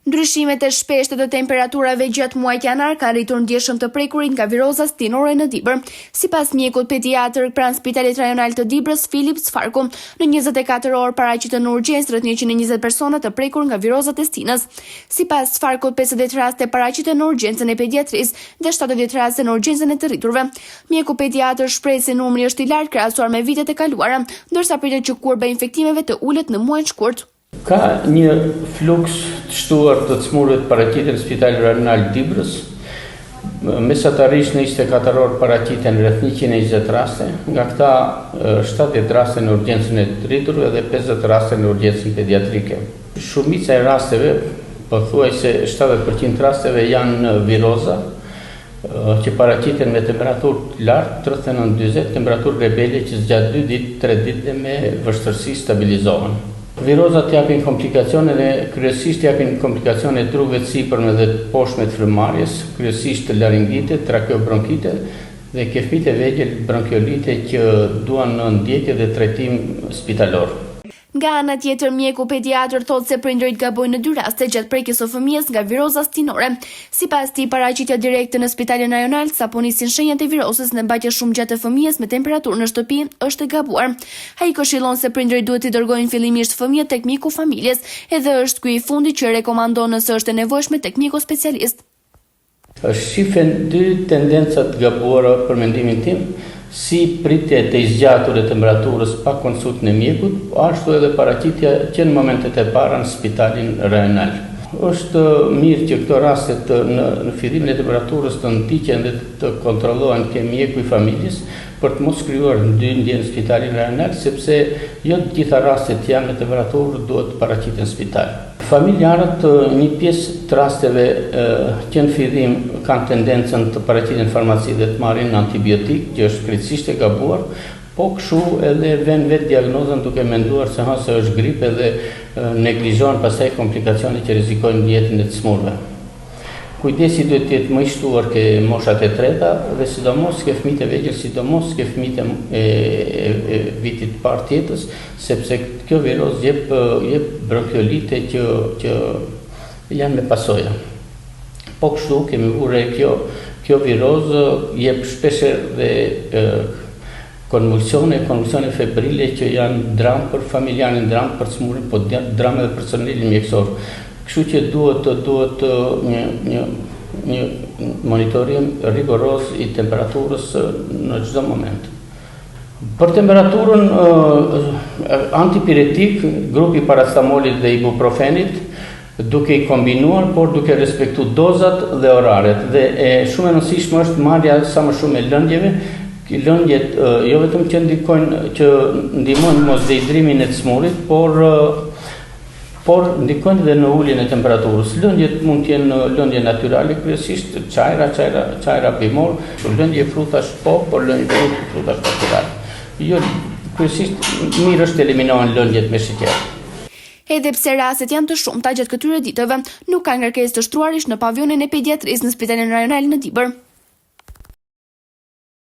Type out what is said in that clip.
Ndryshimet e shpeshta të temperaturave gjatë muajit janar kanë rritur ndjeshëm të prekurit nga viroza stinore në Dibër. Sipas mjekut pediatër pranë Spitalit Rajonal të Dibrës, Filip Cfarku, në 24 orë paraqitën në urgjencë rreth 120 persona të prekur nga virozat e stinës. Sipas Cfarkut, 50 raste paraqitën në urgjencën e pediatrisë dhe 70 raste në urgjencën e të rriturve. Mjeku pediatër shprehet se numri është i lartë krahasuar me vitet e kaluara, ndërsa pritet që kurba e infektimeve të ulet në muajin shkurt. Ka një fluks të shtuar të të sëmurëve të paraqiten në Spitalin Rajonal të Dibrës. Mesatarisht në 24 orë paraqiten rreth 120 raste, nga këta 70 raste në urgjencën e të rriturve dhe 50 raste në urgjencën pediatrike. Shumica e rasteve, pothuajse 70% të rasteve janë viroza, që paraqiten me temperaturë të lartë, 39 40, temperaturë rebele që zgjat 2 ditë, 3 ditë dhe me vështirësi stabilizohen. Virozat japin komplikacione dhe kryesisht japin komplikacione të rrugëve të sipërme dhe të poshtme të frymëmarrjes, kryesisht laringite, trakeobronkite dhe ke fëmijët e vegjël bronkiolite që duan ndjekje dhe trajtim spitalor. Nga ana tjetër, mjeku pediatër thotë se prindërit gabojnë në dy raste gjatë prekjes së fëmijës nga viroza stinore. Sipas tij, paraqitja direkte në spitalin rajonal sapo nisin shenjat e virozës dhe mbajtja shumë gjatë e fëmijës me temperaturë në shtëpi është e gabuar. Ai këshillon se prindërit duhet t'i dërgojnë fillimisht fëmijët tek mjeku i familjes, edhe është ky i fundit që e rekomandon nëse është e nevojshme tek mjeku specialist. Shifen dy tendenca të gabuara për mendimin tim, si pritja e tejzgjatur e temperaturës pa konsultën e mjekut, po ashtu edhe paraqitja që në momentet e para në spitalin rajonal. Është mirë që këto raste të në në fillimin e temperaturës të ndiqen dhe të kontrollohen ke mjeku i familjes për të mos krijuar dyndje në spitalin rajonal, sepse jo të gjitha rastet që janë me temperaturë duhet të paraqiten në spital. Familjarët një pjesë të rasteve që në fillim kanë tendencën të paraqiten në farmaci dhe të marrin antibiotik, që është krejtësisht e gabuar, po kështu edhe venë vetë diagnozën duke menduar se ha se është grip edhe neglizhohen pastaj komplikacione që rrezikojnë jetën e të sëmurëve. Kujdesi duhet të jetë më i shtuar ke moshat e treta dhe sidomos ke fëmijët e vegjël, sidomos ke fëmijët e, e, e vitit të parë të jetës, sepse kjo virozë jep jep bronkiolite që që janë me pasoja. Po kështu kemi vënë re kjo kjo virozë jep shpeshherë dhe konvulsione, konvulsione febrile që janë dramë për familjarin, dramë për të sëmurin, po dramë edhe për personelin mjekësor. Kështu që duhet të duhet një një një monitorim rigoroz i temperaturës në çdo moment. Për temperaturën antipiretik, grupi i paracetamolit dhe ibuprofenit, duke i kombinuar, por duke respektu dozat dhe oraret. Dhe e shumë e rëndësishme është marrja sa më shumë e lëndjeve, lëndjet jo vetëm që ndikojnë që ndihmojnë mos dehidrimin e të sëmurit, por por ndikojnë dhe në uljen e temperaturës. Lëndjet mund të jenë lëndje natyrale kryesisht, çajra, çajra, çajra bimor, lëndje frutash po, por lëndje frutash natyrale. Jo, kryesisht mirë është të eliminohen lëndjet me sheqer. Edhe pse rastet janë të shumta gjatë këtyre ditëve, nuk ka ngarkesë të shtruarish në pavionin e pediatrisë në Spitalin Rajonal në Dibër.